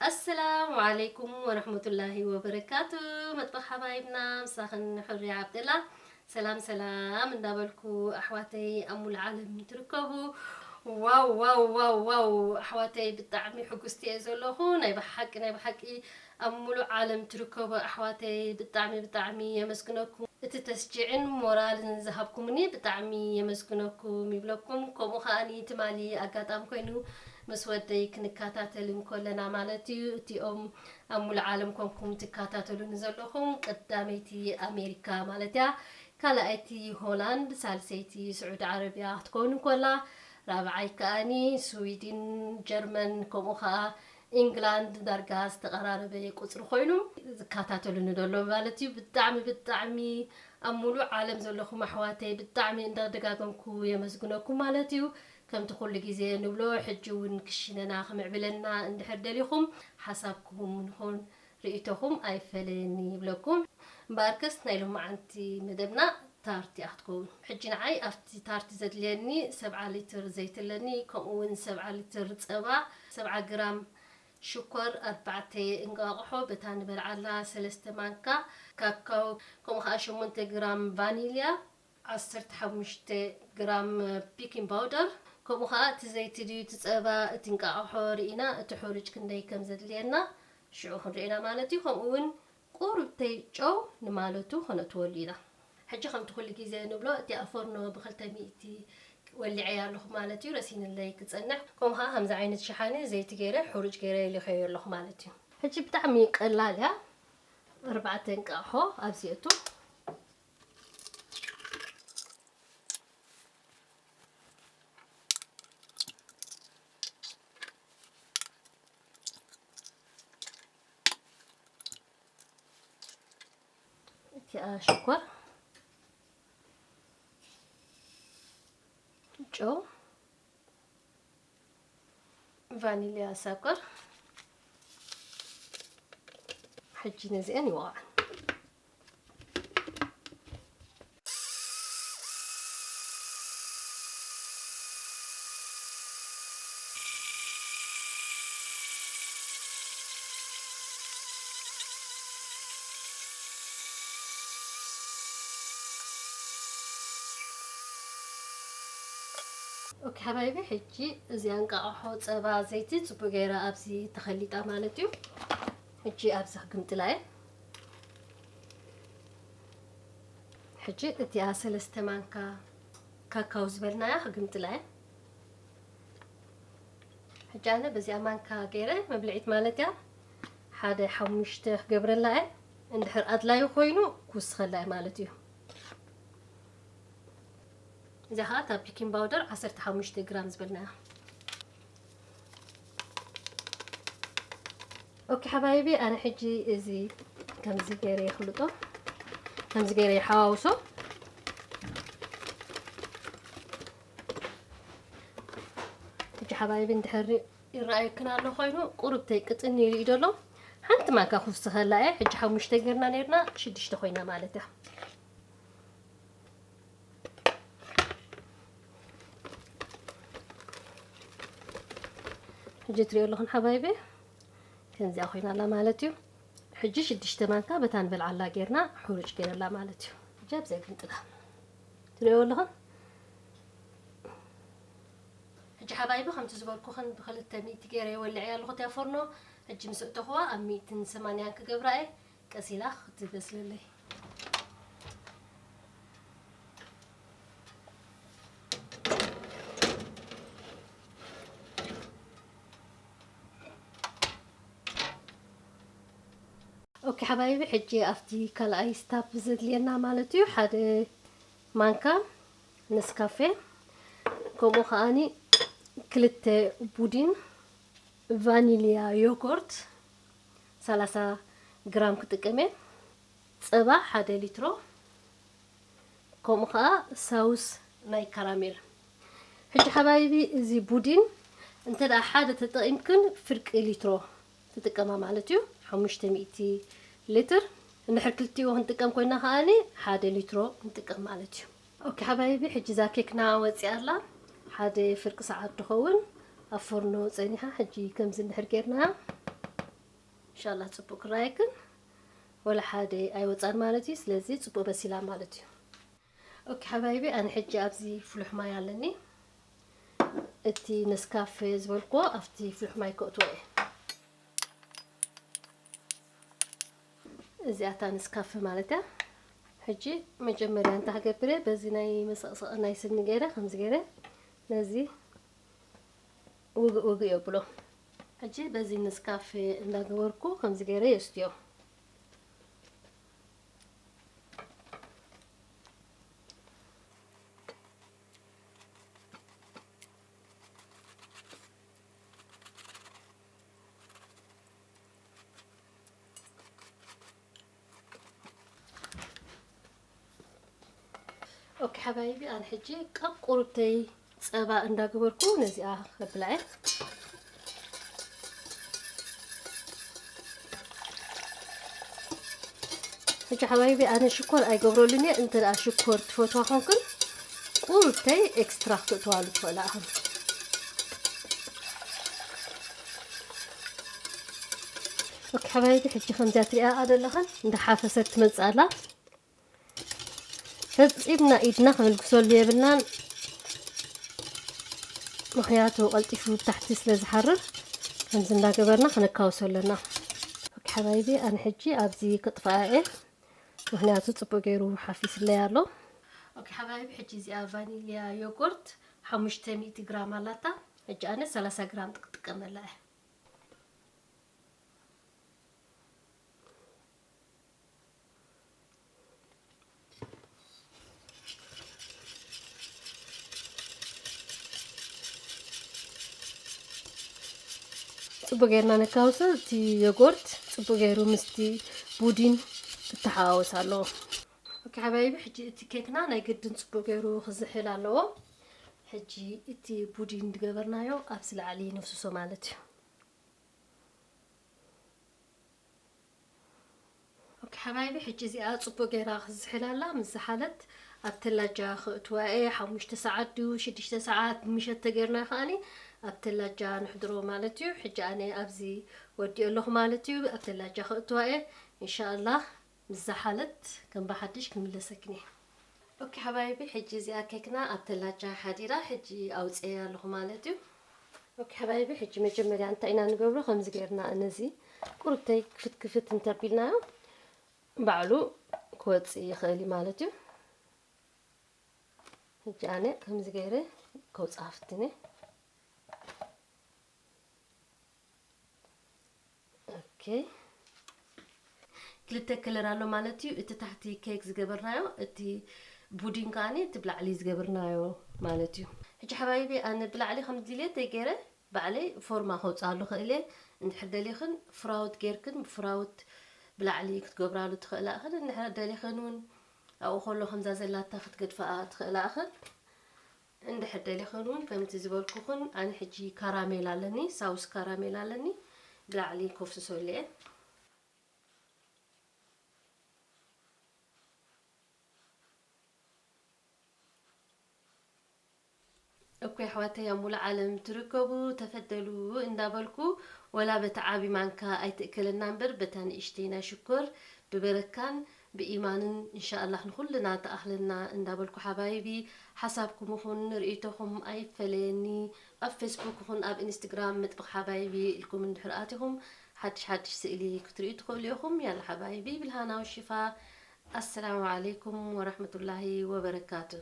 ኣሰላሙ ዓለይኩም ወረሕመቱላሂ ወበረካቱ። መጥበኽ ሓባይብና ምሳኽን ሕሩይ ዓብደላ። ሰላም ሰላም እንዳበልኩ፣ ኣሕዋተይ ኣብ ሙሉእ ዓለም ትርከቡ፣ ዋው ዋው ዋው ዋው፣ ኣሕዋተይ ብጣዕሚ ሕጉስቲ እየ ዘለኹ። ናይ ብሓቂ ናይ ብሓቂ ኣብ ሙሉእ ዓለም ትርከቡ ኣሕዋተይ ብጣዕሚ ብጣዕሚ የመስግነኩም። እቲ ተስጅዕን ሞራልን ዝሃብኩምኒ ብጣዕሚ የመስግነኩም ይብለኩም። ከምኡ ከኣኒ ትማሊ ኣጋጣሚ ኮይኑ ምስ ወደይ ክንከታተል እንኮለና ማለት እዩ፣ እቲኦም ኣብ ሙሉእ ዓለም ኮንኩም ትከታተሉኒ ዘለኹም፣ ቀዳመይቲ ኣሜሪካ ማለት እያ፣ ካልኣይቲ ሆላንድ፣ ሳልሰይቲ ስዑዲ ዓረብያ ክትከውን እንኮላ፣ ራብዓይ ከኣኒ ስዊድን፣ ጀርመን፣ ከምኡ ከኣ ኢንግላንድ ዳርጋ ዝተቐራረበ ቁጽሪ ኮይኑ ዝከታተሉኒ ዘሎ ማለት እዩ። ብጣዕሚ ብጣዕሚ ኣብ ሙሉእ ዓለም ዘለኹም ኣሕዋተይ ብጣዕሚ እንዳደጋገምኩ የመስግነኩም ማለት እዩ። ከምቲ ኩሉ ግዜ ንብሎ፣ ሕጂ እውን ክሽነና ክምዕብለና እንድሕር ደሊኹም፣ ሓሳብኩም ንኹን ርእይቶኹም ኣይፈለየኒ ይብለኩም። እምበኣርከስ ናይ ሎማዓንቲ መደብና ታርት እያ ክትከውን። ሕጂ ንዓይ ኣብቲ ታርት ዘድልየኒ ሰብዓ ሊትር ዘይቲ ኣለኒ፣ ከምኡ እውን ሰብዓ ሊትር ጸባ፣ ሰብዓ ግራም ሽኮር፣ ኣርባዕተ እንቃቕሖ፣ በታ ንበልዓላ ሰለስተ ማንካ ካካው፣ ከምኡ ኸዓ ሸሞንተ ግራም ቫኒልያ፣ ዓሰርተ ሓሙሽተ ግራም ቢኪንግ ፓውደር፣ ከምኡ ኸዓ እቲ ዘይቲ ድዩ እቲ ጸባ እቲ እንቃቕሖ ርኢና እቲ ሕሩጭ ክንደይ ከም ዘድልየና ሽዑ ክንርኢና ማለት እዩ። ከምኡ እውን ቁሩብተይ ጨው ንማለቱ ከነእትወሉ ኢና። ሕጂ ከምቲ ኩሉ ግዜ ንብሎ፣ እቲ ኣብ ፎርኖ ብክልተ ሚእቲ ወሊዐያ ኣለኹ ማለት እዩ። ረሲንለይ ክጸንሕ። ከምኡ ኸዓ ከምዚ ዓይነት ሸሓኒ ዘይቲ ገይረ፣ ሕሩጭ ገይረ ልኸዮ ኣለኹ ማለት እዩ። ሕጂ ብጣዕሚ ቀላል እያ። ኣርባዕተ እንቃቕሖ ኣብዚ የእቱ። እቲኣ ሽኮር፣ ጨው፣ ቫኒልያ ሰኮር። ሕጂ ነዚአን ይወቕዐን። ኦኬ ሓባይቢ፣ ሕጂ እዚኣ እንቃቕሖ፣ ጸባ፣ ዘይቲ ጽቡቅ ገይራ ኣብዚ ተኸሊጣ ማለት እዩ። ሕጂ ኣብዚ ክግምጥላ እየ። ሕጂ እቲኣ ሰለስተ ማንካ ካካው ዝበልናያ ክግምጥላ እየ። ሕጂ ኣነ በዚኣ ማንካ ገይረ፣ መብልዒት ማለት እያ፣ ሓደ ሓሙሽተ ክገብረላ እየ። እንድሕር ኣድላዩ ኮይኑ ክውስኸላ እየ ማለት እዩ። እዚኣ ኸዓ እታ ቢኪንግ ፓውደር ዓሰርተ ሓሙሽተ ግራም ዝበልናያ። ኦኬ ሓባይቢ፣ ኣነ ሕጂ እዚ ከምዚ ገይረ ይኽልጦ፣ ከምዚ ገይረ ይሓዋውሶ። ሕጂ ሓባይቢ፣ እንድሕር ይረኣየክን ኣሎ ኮይኑ፣ ቁሩብተይ ቅጥን ኢሉ እዩ ዘሎ። ሓንቲ ማንካ ክውስኸላ እየ። ሕጂ ሓሙሽተ ጌርና ኔርና፣ ሽዱሽተ ኮይና ማለት እያ። ሕጂ ትሪኦ ኣለኹን ሓባይቢ፣ ከምዚኣ ኮይና ኣላ ማለት እዩ። ሕጂ ሽዱሽተ ማንካ በታ ንበልዓላ ጌርና ሕሩጭ ጌረላ ማለት እዩ። ሕጂ ኣብዚኣ ግምጥላ። ትሪኦ ኣለኹን። ሕጂ ሓባይቢ፣ ከምቲ ዝበልኩኽን ብክልተ ሚእቲ ገይረ ይወልዕ እያ ኣለኹ እቲያ ፎርኖ። ሕጂ ምስ እተኹዋ ኣብ ሚእትን ሰማንያን ክገብራ እየ። ቀስ ኢላ ክትበስለለይ። ኦኬ ሓባይቢ፣ ሕጂ ኣብቲ ካልኣይ ስታፕ ዘድልየና ማለት እዩ፣ ሓደ ማንካ ነስካፌ፣ ከምኡ ከኣኒ ክልተ ቡዲን ቫኒልያ ዮጎርት ሰላሳ ግራም ክጥቀም እየ። ጸባ ሓደ ሊትሮ፣ ከምኡ ኸኣ ሳውስ ናይ ካራሜል። ሕጂ ሓባይቢ፣ እዚ ቡዲን እንተ ደኣ ሓደ ተጠቒምክን ፍርቂ ሊትሮ ትጥቀማ ማለት እዩ፣ ሓሙሽተ ሚእቲ ሊትር። እንድሕር ክልቲኡ ክንጥቀም ኮይና ከኣኒ ሓደ ሊትሮ ንጥቀም ማለት እዩ። ኦኬ ሓባይቢ፣ ሕጂ እዛ ኬክና ወጺኣ ኣላ። ሓደ ፍርቂ ሰዓት ትኸውን ኣብ ፎርኖ ጸኒሓ። ሕጂ ከምዚ እንድሕር ጌርና እንሻላ ጽቡቅ ክራየክን ወላ ሓደ ኣይወጻን ማለት እዩ። ስለዚ ጽቡቅ በሲላ ማለት እዩ። ኦኬ ሓባይቢ፣ ኣነ ሕጂ ኣብዚ ፍሉሕ ማይ ኣለኒ። እቲ ነስካፈ ዝበልክዎ ኣብቲ ፍሉሕ ማይ ከእትዎ እየ። እዚኣታ ነስካፈ ማለት እያ። ሕጂ መጀመርያ እንታይ ክገብር እየ፣ በዚ ናይ መሰቕሰቕ ናይ ስኒ ገይረ፣ ከምዚ ገይረ ነዚ ውግእ ውግእ የብሎ። ሕጂ በዚ ነስካፈ እንዳገበርኩ ከምዚ ገይረ የስትዮ። ኦኬ ሓባይቢ፣ ኣነ ሕጂ ቀብ ቁሩብተይ ጸባ እንዳገበርኩ ነዚኣ ከብላ እየ። ሕጂ ሓባይቢ፣ ኣነ ሽኮር ኣይገብረሉን እየ። እንተ ደኣ ሽኮር ትፈትዋ ኮንክን ቁሩብተይ ኤክስትራ ክትእትዋሉ ትኽእላ ኢኹም። ኦኬ ሓባይቢ፣ ሕጂ ከምዚኣ ትሪኣ ደለኽን እንዳሓፈሰት ትመጽእ ኣላ። ፈጺምና ኢድና ክምልክሰሉ የብልናን፣ ምኽንያቱ ቀልጢፉ ታሕቲ ስለ ዝሓርር ከምዚ እንዳገበርና ክነካውሶ ኣለና። ኦኬ ሓባይቢ፣ ኣነ ሕጂ ኣብዚ ክጥፍኣ እየ፣ ምኽንያቱ ጽቡቅ ገይሩ ሓፊስለይ ኣሎ። ኦኬ ሓባይቢ፣ ሕጂ እዚኣ ቫኒልያ ዮጎርት ሓሙሽተ ሚእቲ ግራም ኣላታ። ሕጂ ኣነ ሰላሳ ግራም ክጥቀመላ እየ። ጽቡቅ ጌርና ነካውሶ። እቲ ዮጎርት ጽቡቅ ገይሩ ምስቲ ቡዲን ክተሓዋወስ ኣለዎ። ኦኬ ሓባይቢ፣ ሕጂ እቲ ኬክና ናይ ግድን ጽቡቅ ገይሩ ክዝሕል ኣለዎ። ሕጂ እቲ ቡዲን ዝገበርናዮ ኣብዚ ላዕሊ ነፍስሶ ማለት እዩ። ኦኬ ሓባይቢ፣ ሕጂ እዚኣ ጽቡቅ ጌራ ክዝሕል ኣላ። ምስ ዝሓለት ኣብ ተላጃ ክእትዋ እየ። ሓሙሽተ ሰዓት ድዩ ሽዱሽተ ሰዓት ምሸት ተጌርና ከኣኒ ኣብ ተላጃ ንሕድሮ ማለት እዩ። ሕጂ ኣነ ኣብዚ ወዲኦ ኣለኹ ማለት እዩ። ኣብ ተላጃ ክእትዋ እየ። ኢንሻኣላህ ምስ ዝሓለት ከም ብሓድሽ ክምለሰክን እየ። ኦኬ ሓባይቢ፣ ሕጂ እዚኣ ኬክና ኣብ ተላጃ ሓዲራ፣ ሕጂ ኣውፅኤያ ኣለኹ ማለት እዩ። ኦኬ ሓባይቢ፣ ሕጂ መጀመርያ እንታይ ኢና ንገብሮ? ከምዚ ጌርና ነዚ ቁርብተይ ክፍት ክፍት እንተቢልናዮ ባዕሉ ክወፅእ ይኽእል እዩ ማለት እዩ። ሕጂ ኣነ ከምዚ ገይረ ከውፅኣ ፍትነ። ኦኬ። ክልተ ከለር ኣሎ ማለት እዩ። እቲ ታሕቲ ኬክ ዝገበርናዮ፣ እቲ ቡዲን ከኣኒ እቲ ብላዕሊ ዝገበርናዮ ማለት እዩ። ሕጂ ሓባይቢ፣ ኣነ ብላዕሊ ከም ድልየተይ ገይረ ባዕለይ ፎርማ ከውፅኣሉ ክእል እየ። እንድሕር ደሊኽን ፍራውት ጌርክን ብፍራውት ብላዕሊ ክትገብራሉ ትኽእላ እኽን። እንድሕር ደሊኽን እውን ኣብኡ ከሎ ከምዛ ዘላታ ክትገድፈኣ ትኽእላ እኽን። እንድሕር ደሊኽን እውን ከምቲ ዝበልኩኽን ኣነ ሕጂ ካራሜል ኣለኒ፣ ሳውስ ካራሜል ኣለኒ፣ ብላዕሊ ከፍስሰሉ እየ። እኮ ኣሕዋተይ ኣብ ሙሉእ ዓለም ትርከቡ ተፈደሉ እንዳበልኩ፣ ወላ በታ ዓቢ ማንካ ኣይትእከለና እምበር በታ ንእሽተይ ናይ ሽኮር ብበረካን ብኢማንን እንሻኣላህ ንኹልና ተኣኽለና እንዳበልኩ ሓባይቢ፣ ሓሳብኩም ይኹን ርእይቶኹም ኣይፈለየኒ። ኣብ ፌስቡክ ይኹን ኣብ ኢንስትግራም መጥብኽ ሓባይቢ ኢልኩም እንድሕር ኣቲኹም ሓድሽ ሓድሽ ስእሊ ክትርእዩ ትኽእሉ ኢኹም። ያላ ሓባይቢ ብልሃናዊ ሽፋ። ኣሰላሙ ዓለይኩም ወራህመቱላሂ ወበረካቱ።